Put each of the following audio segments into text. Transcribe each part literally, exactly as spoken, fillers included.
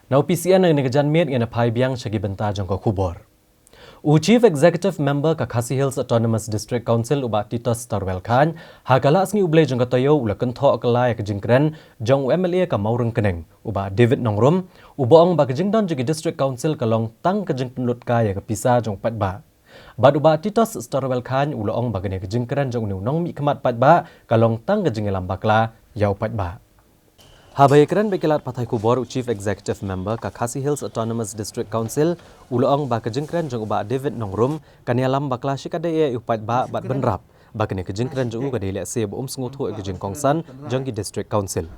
Na U P C N, na kane ka janmiet ngin ïa phai biang sha ki bynta jong ka khubor. U Chief Executive Member ka Khasi Hills Autonomous District Council, u Bah Titos Tarwel Chyne, ha ka la sngi U Blei jong ka taïew u la kynthoh kylla ïa ka jingkren jong u M L A ka Mawryngkneng, u Bah David Nongrum, uba ong ba ka jingdon jong ki District Council ka long tang ka jingpynlut kai ïa ka pisa jong u paidbah. Bad u Bah Titos Tarwel Chyne u la ong ba kane ka jingkren jong une u nongmihkhmat paidbah ka long tang ka jingïalam bakla ïa u paidbah. Haba ïakren bad ki lad pathai khubor, u Chief Executive Member ka Khasi Hills Autonomous District Council u la ong ba ka jingkren jong u Bah David Nongrum kan ïalam bakla shikatdei ïa u paidbah bad bynrap ba kane ka jingkren jong u ka dei lehse ba um sngewthuh ïa ka jingkongsan jong ki District Council.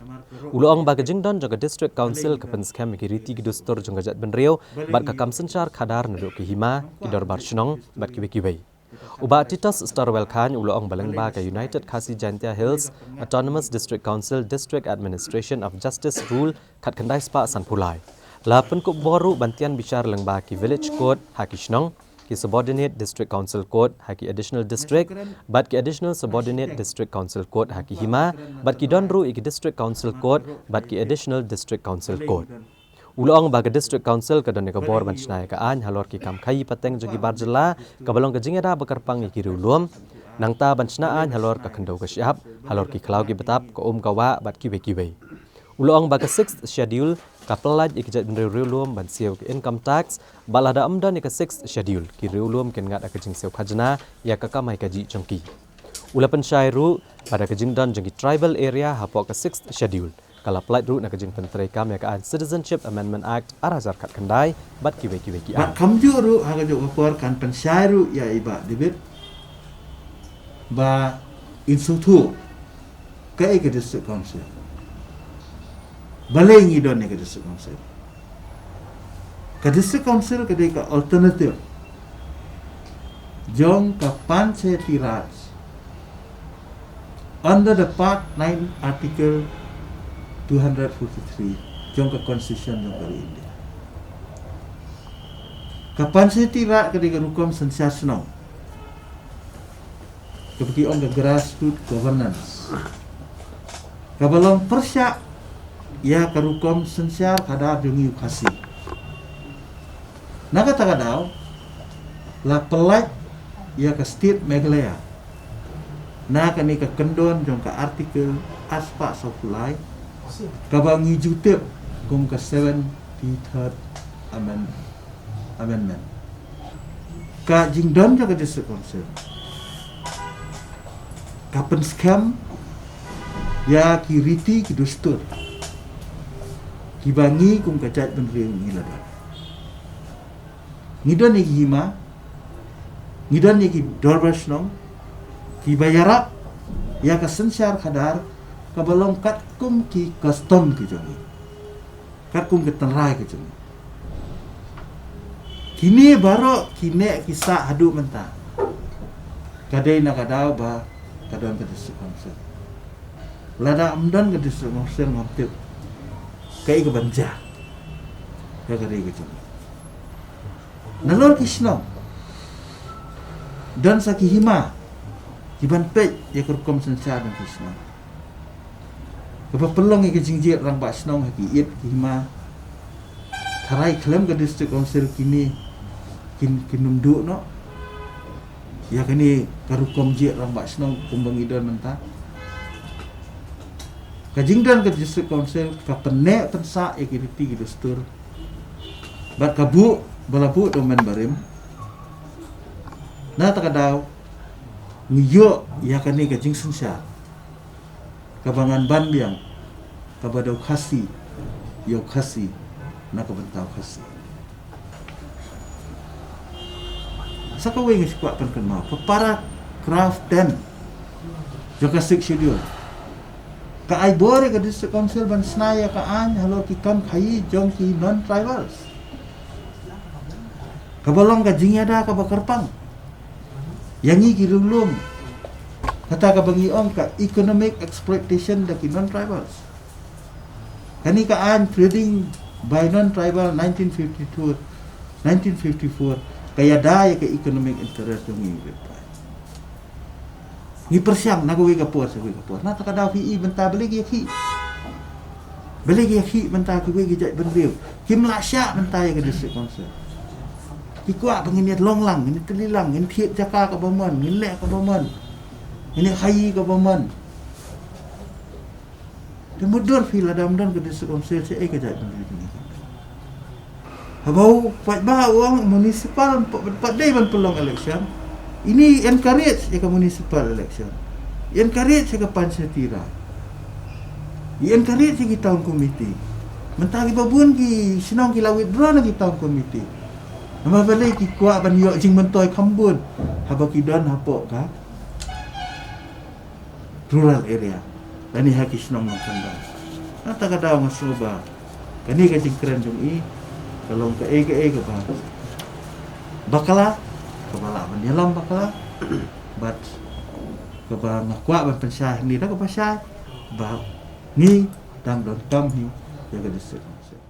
U la ong ba ka jingdon jong ka District Council ka pynskhem ïa ki riti ki dustur jong ka jaitbynriew bad ka kam synshar khadar naduh ki hima, ki dorbar shnong bad kiwei kiwei. U Bah Titos Tarwel Chyne u la ong ba lyngba ka United Khasi Jaintia Hills Autonomous District Council District Administration of Justice Rule khatkhyndai spah sanphew lai, la pynkup bor ruh ban tian bishar lyngba ki Village Court ha ki shnong, ki Subordinate District Council Court ha ki Additional District, bad ki Additional Subordinate District Council Court ha ki hima, bad ki don ruh ïa ki District Council Court bad ki Additional District Council Court. U la ong ba ka District Council ka don ïa ka bor ban shna ïa ka aiñ halor ki kam khaïi pateng jong ki bar jylla, kaba long ka jingïada ba kyrpang ïa ki riewlum. Nangta ban shna aiñ halor ka khyndew ka shyiap, halor ki khlaw ki btap, ka um ka wah bad kiwei kiwei. U la ong ba ka Sixth Schedule ka pyllait ïa ka jaitbynriew riewlum ban siew ka income tax, bad lada ym don ïa ka Sixth Schedule, ki riewlum kin ngat ïa ka jingsiew khajna ïa ka kamai kajih jong ki. U la pynshai ruh ba da ka jingdon jong ki tribal area hapoh ka Sixth Schedule, ka la pyllait ruh na ka jingpyntreikam ïa ka aiñ Citizenship Amendment Act ar hajar khatkhyndai bad kiwei kiwei ki aiñ. Bad kumjuh ruh ha kajuh ka por kan pynshai ruh ïa i Bah David ba in sngewthuh kaei ka District Council. Balei ngi don ïa ka District Council? Ka District Council ka dei ka alternative jong ka Panchayati Raj under the Part nine, Article two hundred forty-three jong ka Constitution jong ka ri India. Ka Panchayati Raj ka dei ka rukom synshar shnong, kaba ki ong ka grassroots governance, kaba long pyrshah ïa ka rukom synshar khadar jong ngi u Khasi. Na kata ka daw la pyllait ïa ka State Meghalaya na kane ka kyndon jong ka Article ar spah sawphew lai, kaba ngi ju tip kum ka seventy-third Amendment. Amendment. Ka jingdon jong ka District Council ka pynskhem ïa ki riti ki dustur kiba ngi kum ka jaitbynriew ngi la don. Ngi don ïa ki hima, ngi don ïa ki dorbar shnong kiba ïarap ïa ka synshar khadar kaba long katkum ki custom ki jong ngi, katkum ka tynrai ka jong ngi. Kine baroh kine ki sah haduh mynta ka dei na ka daw ba ka don ka District Council. Lada ym don ka District Council ngam tip kaei kaban jia ïa ka ri ka jong ngi. Nalor ki shnong don sa ki hima kiban peit ïa ka rukom synshar jong ki shnong, kaba pynlong ïa ka jingjied rangbah shnong ha ki ïit ki hima. Tharai khlem ka District Council kine kin, kin ym duh noh ïa kane ka rukom jied rangbah shnong kumba ngi don mynta. Ka jingdon ka District Council ka pynneh pynsah ïa ki riti ki dustur bad ka buh ba la buh da u Member barim. Na kata ka daw ngi ïoh ïa kane ka jingsynshar kaba ngan ban biang, kaba da u Khasi ïa u Khasi na ka bynta u Khasi. Sa kawei nga sngewkwah pynkynmaw, ka paragraph ten jong ka Sixth Schedule ka ai bor ïa ka District Council ban shna ïa ka aiñ halor ki kam khaïi jong ki non-tribals, kaba long ka jingïada kaba kyrpang ïa ngi ki riewlum, kata kaba ngi ong ka economic exploitation da ki non-tribals. Kane ka aiñ Trading by Non-Tribal nineteen fifty-two, nineteen fifty-four ka ïada ïa ka economic interest jong ngi. Ngi pyrshang na kawei ka por sha kawei ka por. Na kata ka daw phi i bynta balei ki ïakhih. Balei ki ïakhih mynta kiwei ki jaitbynriew? Kim lah shah mynta ïa ka District Council. Ki kwah ba ngin ïa long lang, ngin tylli lang, ngin thied jaka kaba mon, ngin leh kaba mon, ngin ïa khaii kaba mon. Te mutdur phi lada ym don ka District Council, shaei ka jaitbynriew. Haba u paidbah u ong municipal pat dei ban pynlong election, ini encourage ïa ka municipal election, encourage ïa ka panchayati raj, encourage ïa ki town committee. Mynta kiba bun ki shnong ki la withdraw na ki town committee. Namar balei? Ki kwah ban ïoh jingmyntoi kham bun haba ki don hapoh ka rural area lane ha ki shnong nongkyndong. Nangta ka daw nga sngew ba kane ka jingkren jong i ka long kaei kaei kaba bakla, kaba lah ban ïalam bakla. Bad kaba nga kwah ban pynshai hangne da kaba shai ba ngi dang donkam hi ïa ka District Council.